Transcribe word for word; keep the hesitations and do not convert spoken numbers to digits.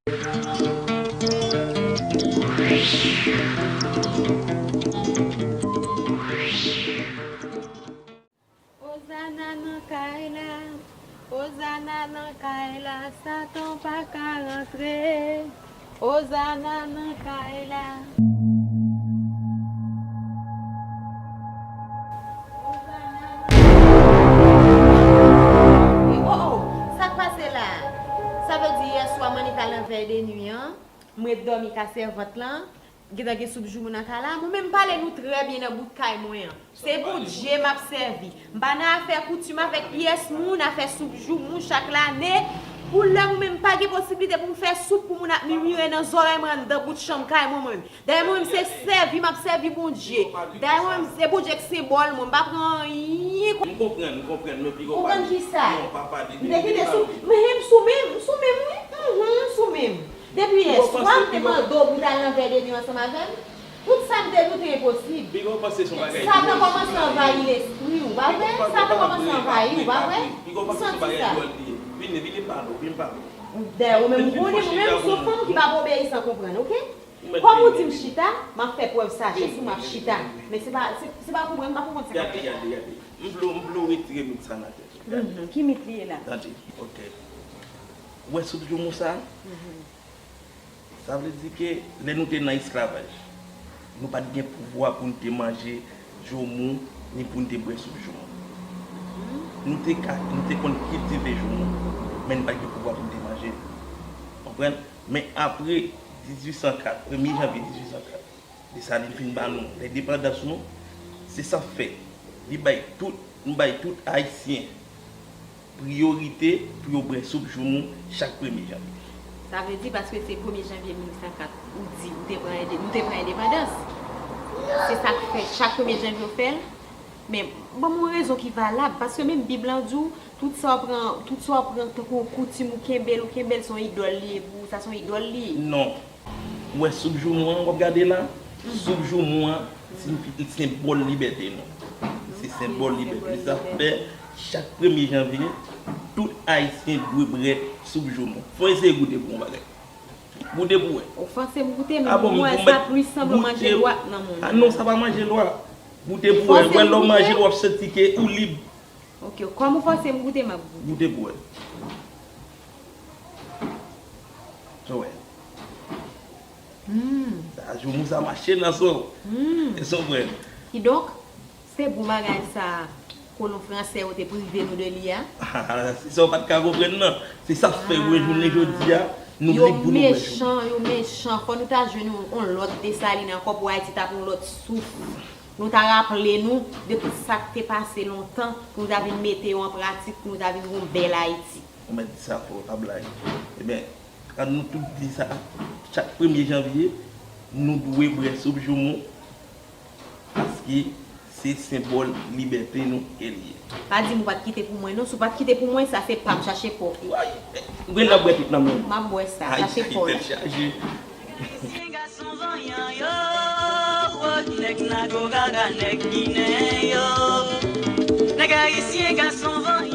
Ozana nan kay la, Ozana nan kay la, Satan pa ka rantre. Ozana nan kay la. Ozana nan kay la. Oh, oh, sa k pase la? Sa vle di yè swa m annik al nan vèy de nwi an, m ret dòmi ka sèvant lan. Gentan gen soup joumou nan kay la. Mwen menm m pale nou trè byen nan bout kay mwen an. Se Bondye m ap sèvi. M pa nan afè koutim avèk pyès moun, afè soup joumou chak lane. Pou lè mwen menm m pa gen posiblite pou m fè soup pou moun ap mimire nan zòrèy mwen anndan bout chanm kay mwen mwen. Dayè mwen menm se sèvi m ap sèvi Bondye. Dayè mwen menm se Bondye k senbòl mwen. M pa pran anyen. M konprann, m konprann, men piko pa. Konprann kisa? Non, pa pale. M te kite sou, men m sou menm, m sou menm wi. Mhm, m sou menm. Depi yè swa m te mande w pou w t al nan vèy de nwi ansanm avè m. Tout sa m te di w te enposib. Satan kòmanse anvayi lespri w, pa vre? Satan kòmanse anvayi w, pa vre? M santi sa. Dayè, ou menm ou konnen, mwen menm m se yon fanm ki pa obeyi san konprann, oke? Kòm ou di m chita, m ap fè prèv sajès ou, m ap chita. Men se pa, se, se pa konprann, m pa konprann sa k ap fèt la. Gade, gade, gade. M vle w, m vle w retire mit sa nan tèt ou. Gade. Mhm, ki mit li ye la? Tande, oke. Ou wè soup joumou sa? Mhm. Sa vle di ke lè nou te nan esklavaj, nou pa t gen pouvwa pou n te manje joumou, ni pou n te bwè soup joumou. Nou te ka, nou te konn kiltive joumou, men n pa t gen pouvwa pou n te manje l. Konprann? Men apre dizuit san kat, premye janvye dizuit san kat, Desalin fin ba nou lendepandans nou, se sa k fè li bay tout, nou bay tout Ayisyen priyorite pou yo bwè soup joumou chak premye janvye. Sa vle di paske se premye janvye mil uit san kat ou di ou te pran ende-, nou te pran endepandans. Se sa k fè chak premye janvye yo fè l. Men, ban m yon rezon ki valab, paske menm Bib lan di w, tout sa w pran, tout sa w pran tankou yon koutim ou kenbe l, ou kenbe l, se yon idòl li ye pou ou, sa se yon idòl li ye. Non. Ou wè soup joumou an w ap gade la? Soup joumou an siyifi senbòl libète nou. Se senbòl libète. Se sa k fè chak premye janvye, tout Ayisyen dwe bwè soup joumou. Fò eseye goute pou yon bagay. Goute pou wè. Ou fòse m goute, men mwen wè sa plis sanble manje lwa nan moun. Ah non, sa pa manje lwa. Goute pou wè. Ou wè lè w manje l, w ap santi ke ou lib. Ok, kòm ou fòse m goute, m ap goute. Goute pou wè. Sa w wè. Hmm. Sa, joumou sa mache nan san w. Hmm. E sa w wè. Kidonk, se bon bagay sa kolon fransè yo te prive nou de li a. Se sa w pa t ka konprann nan. Se sa k fè, ah, jounen jodi a, nou lib pou nou bwè joumou. Yo mechan, yo mechan. Fò nou ta jwenn yon, yon lòt Desalin ankò pou Ayiti ta pran yon lòt souf. Nou ta raple nou de tout sa k te pase lontan pou nou ta vin mete yo an pratik, pou nou ta vin gen yon bèl Ayiti. Ou mèt di sa fò, pa blag. Ebyen, an nou tout di sa, chak premye janvye, nou dwe bwè soup joumou, paske se senbòl libète nou ke li ye. Pa di m ou pa t kite pou mwen, non. Si w pa t kite pou mwen, sa se pa m, chache pa w. Woy, ou gen dwa bwè tout nan men w. M ap bwè sa, chache pa w la. Ayisyen gason vanyan yo, nèg Nago Gaga, nèg Ginen yo. Nèg ayisyen gason vanyan.